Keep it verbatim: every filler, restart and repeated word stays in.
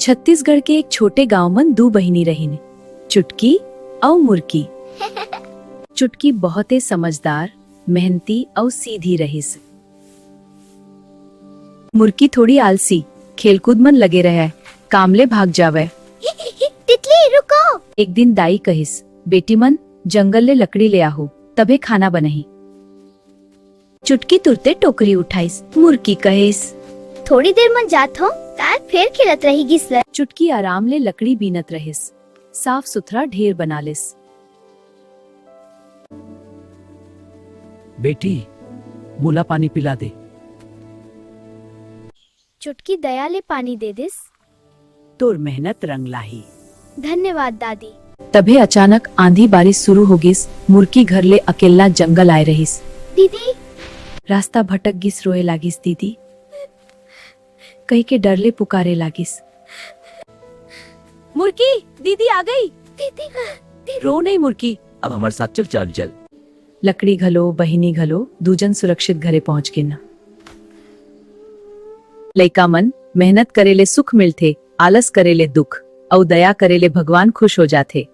छत्तीसगढ़ के एक छोटे गांव मन दू बहिनी रहिन, चुटकी अउ मुरकी। चुटकी बहुते समझदार, मेहनती अउ सीधी रहिस। मुरकी थोड़ी आलसी, खेलकूद मन लगे रहय, काम ले भाग जावय। तितली, रुको। एक दिन दाई कहिस, "बेटी मन, जंगल ले लकड़ी ले आहू, तभे खाना बनही।" चुटकी तुरते टोकरी उठाइस। मुरकी कहिस, "थोड़ी देर मन जात हो।" तार फेर खेलत रही गिस ल। चुटकी आराम ले लकड़ी बीनत रहिस, साफ सुथरा ढेर बना लिस। "बेटी, मोला पानी पिला दे।" चुटकी दया ले पानी दे दिस। "तोर मेहनत रंग लाही।" "धन्यवाद दादी।" तभे अचानक आंधी बारिश शुरू हो गिस। मुरकी घर ले अकेल्ला जंगल आए रहिस। "दीदी।" रास्ता भटक गिस, रोए लागिस, "दीदी" कहिके डर ले पुकारे लागिस। "मुरकी, दीदी आ गई।" "दीदी।" "रो नहीं मुरकी, अब हमर साथ चल, चल, चल।" लकड़ी घलो, बहिनी घलो, दू जन सुरक्षित घरे पहुंच गिन। लइका मन, मेहनत करे ले सुख मिलथे, आलस करे ले दुख, अउ दया करे ले भगवान खुश हो जाथे।